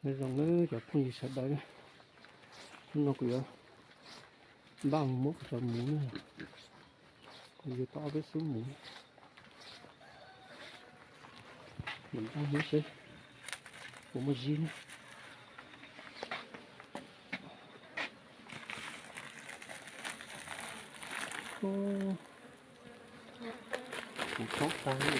Nyob zoo na cov phooj ywg sawv daws, hnub no kuv yuav npaj mus muab kuv cov muv na, kuv yuav tau ob peb xub muv, mus npaj muab seb puas muaj zib na. Kuv tshoob tag li.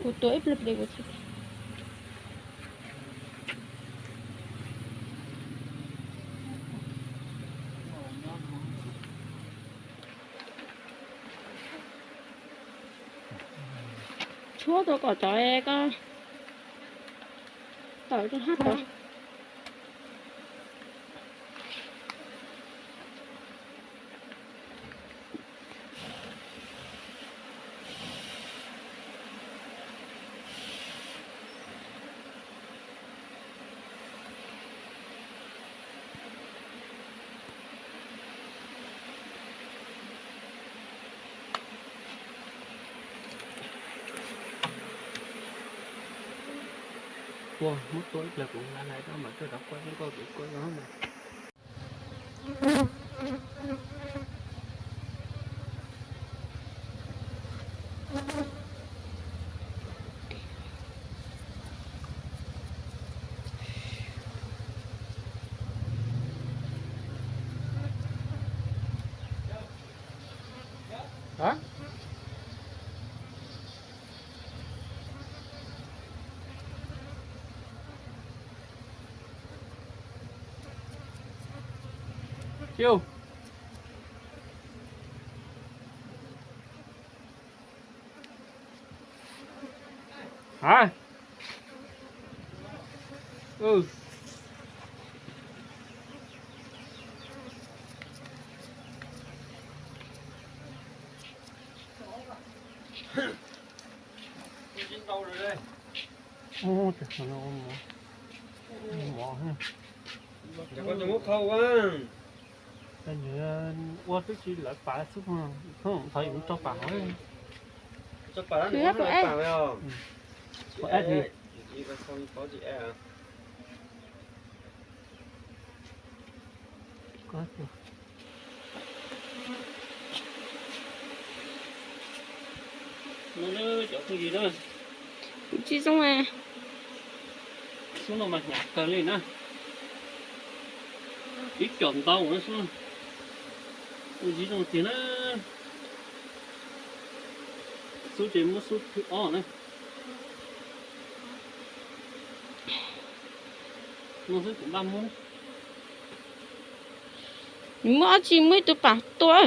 Kuv tua ib pliag pliag kuv tsis. Tshuab rau kom cov ko tawm rau hab tod. Ua, muab tua ib pliag kuv hlais hlais rau mam tuaj rov kuaj, kuaj kuv kuaj no na. Hả? Ừ. Ub, ces no mov, mov. Ua twb tsis lawv pas xwb, thov yus tso pas hov. Cov phooj ywg na, kuv tsis zoo. Xub no mas hnyav kawg li na. Ib co ntau na xub no. Ua zib zoo tiag na. Xub ces muab xub thib ob na. No xwb kuv npaj muab. Nws muab dab tsi muab ib tug pas tua.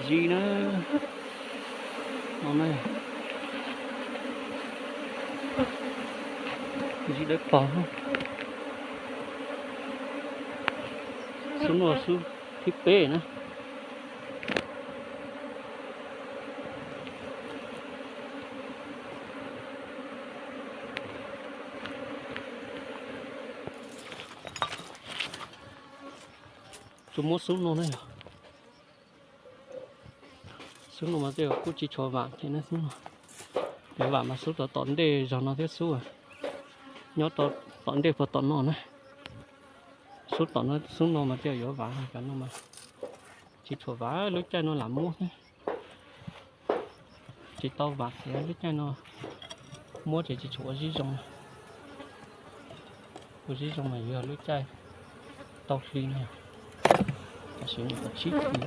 Zib na, no na. Zib dawb paug. Xub no xub thib peb na. Tsuas muab xub no ne yog. Xub no mas tej zaum kuj tsis tshua vam thiab ne xub no. Yuav vam mas xub tom tom ntej zog no thiab xub, nyob tom ntej puag tom no na. Xub tom no, xub no mas tej zaum yuav vam, cov no mas tsis tshua vam, lub caij no lam muab thiab. Tsis tau vam thiab lub caij no, muab ces tsis tshua ua zib zoo. Ua zib zoo mas yog lub caij tau hli no, tam sim no tsib hli,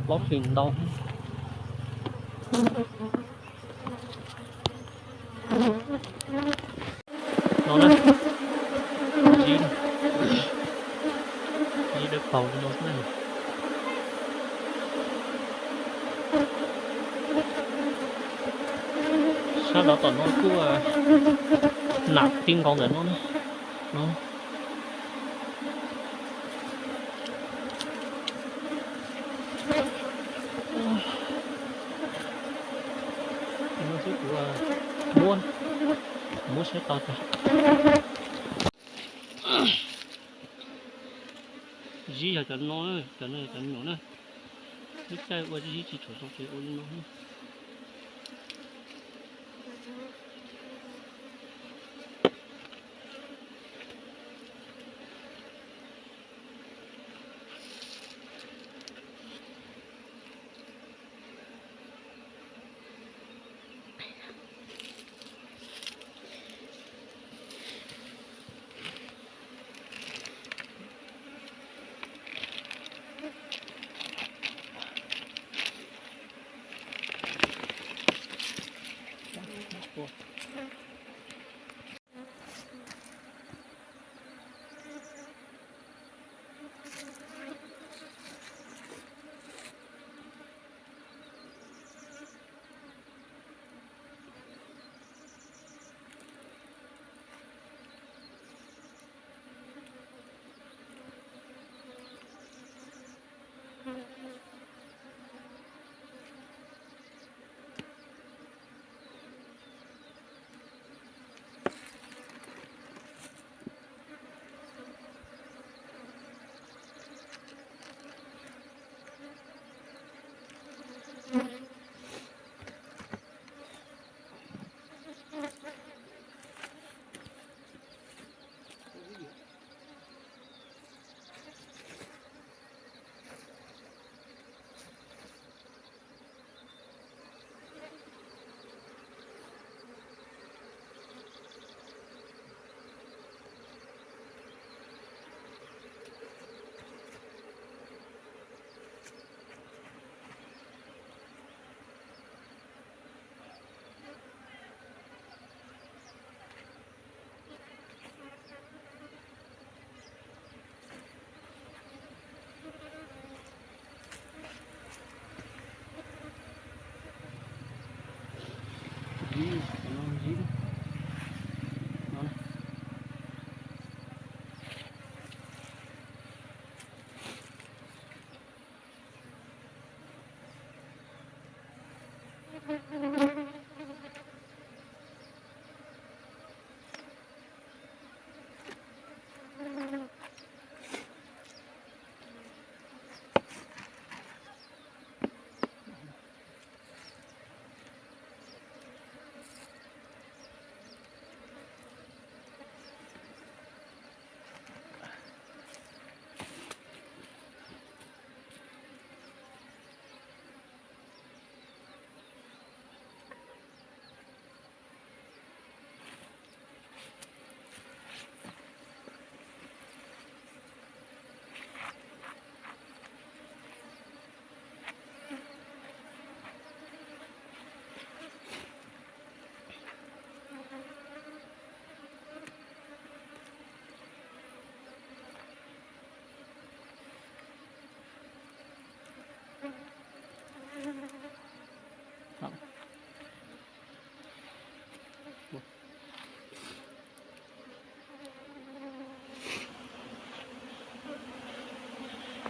plaub hli ntau. No na, zib, zib dawb paug no na. Sab nrad tom no kuj nam ti nkaus ntawm no na. No, no xwb kuv muab, muab saib tau tag. Zib yog cov no, cov no yog cov nyuam na. Lub caij ua zib tsis tshua zoo ces ua li no.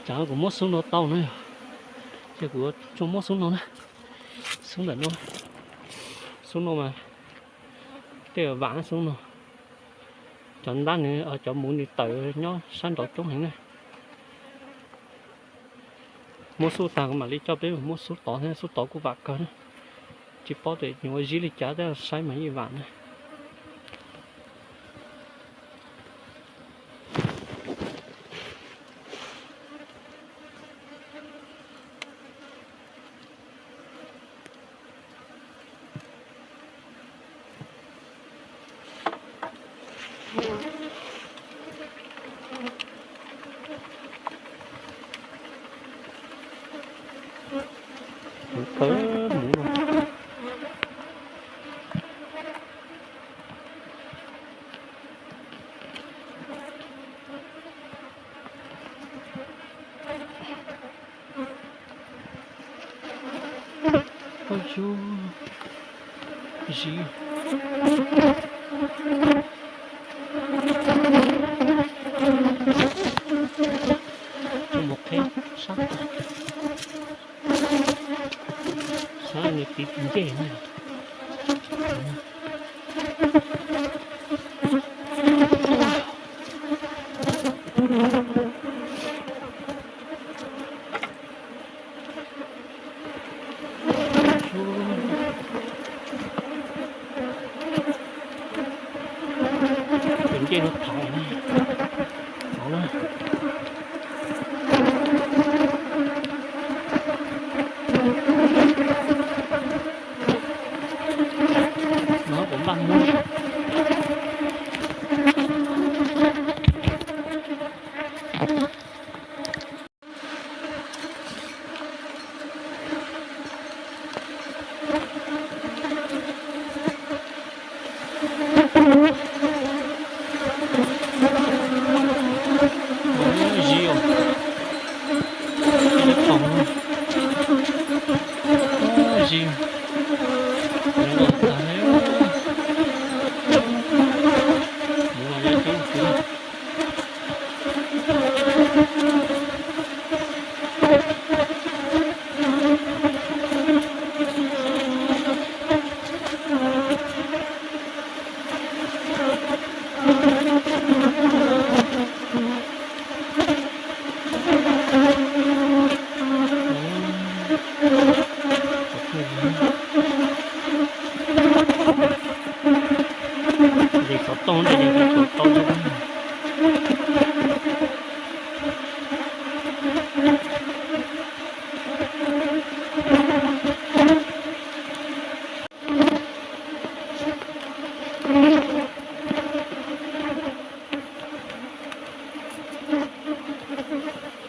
Tsam kuv muab xub no tau na yog, ces kuv tsuas muab xub no na, xub ntawm no, xub no mas tej vam xub no. Cov ntab nws, cov muv nws tawm nyob sab nraud coob heev na. Muab xub tag kuv mam li coj peb mus muab xub tod thiab, xub tod kuj vam kawg na. Tsis paub tias nws ua zib li cas tab sis saib mas yeej vam na. Kuv kawg mus no. Oj, zib. Mus qheb sab, sab nws tiv tus ncej na. Tus ncej no thov, thov na. No kuv npaj muab. Zib os. Zib. Zoo nkauj tas li. Mus los yog coob xwb. Ces xov tooj ntawd ces tau tau.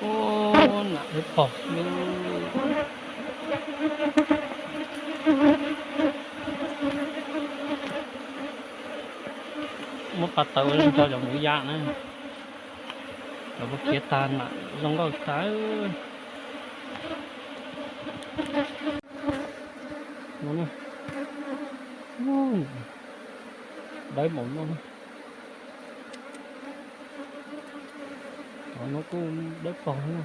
Ub, nam lawv pom. Muab pas taws ua nrog cov muv ya na. Cov muv khiav tag nam zoo nkauj tas. No na. Dawb npaum no. Cov no kuj dawb paug na.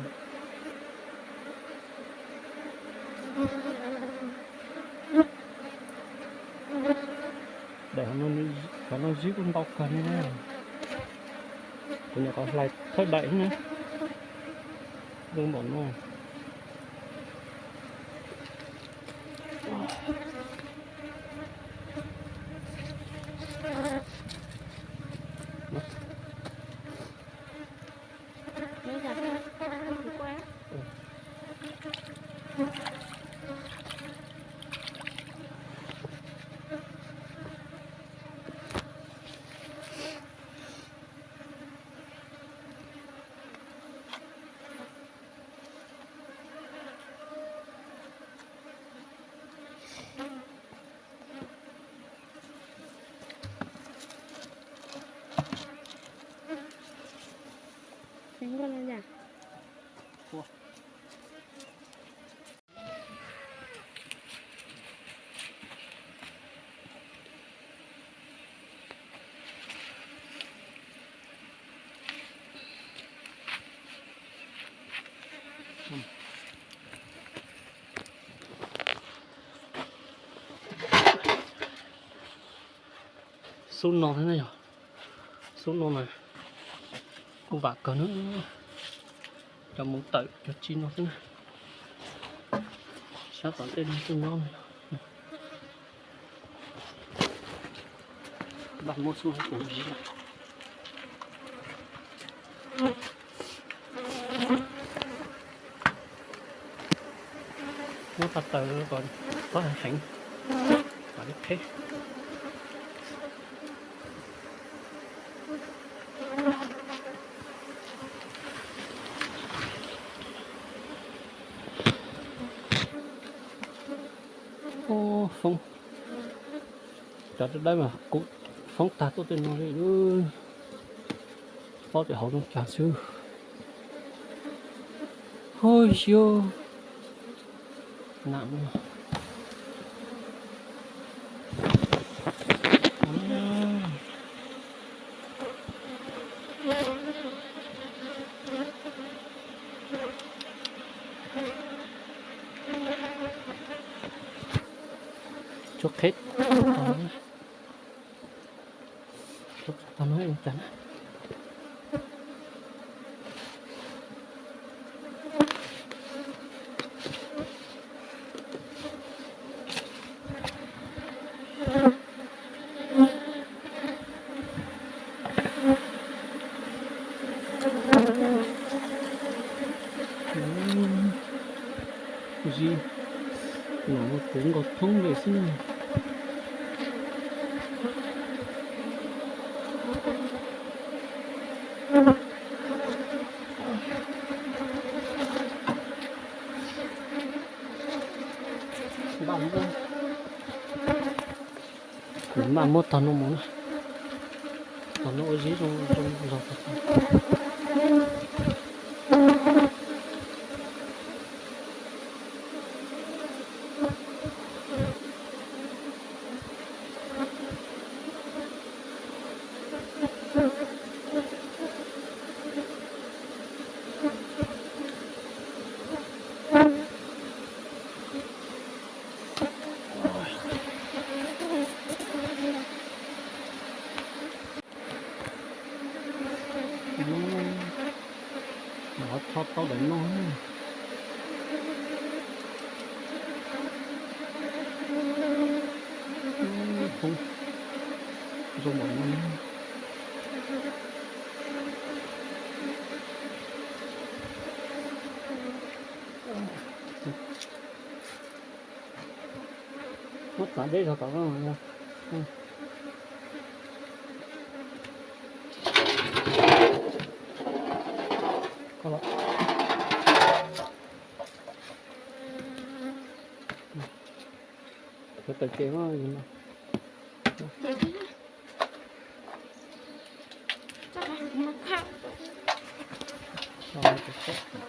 Daim cov no zib kuj ntau kawg li na. Kuv nyuam qhuav hlais thawj daim na. Zoo npaum no. Xub no thiab na yog, xub no na, kuj vam kawg na, cov mus tawm cov tsi no xwb na, sab tom tej no tuaj nyob na. Npaj muab xub no tus zib. Muab paj taws kom txhob heev, mam li qheb. Ub, foob, cov dawb dawb mas kuv foob tag tuaj tej no li. Pob tias hauv zoo cas xwb. Huj xyov, nam. Tsuas qheb, tsuas qheb tag no ua cas na. Zib, nam no puv nkaus thoob li xwb. Npaj muab, kuv npaj muab tog no mus na, tog no ua zib zoo zoo zog tag. Mas ho tho tau daim no. Zoo npaum no. Muab txav deb zog tom no. Kov tawm ces no.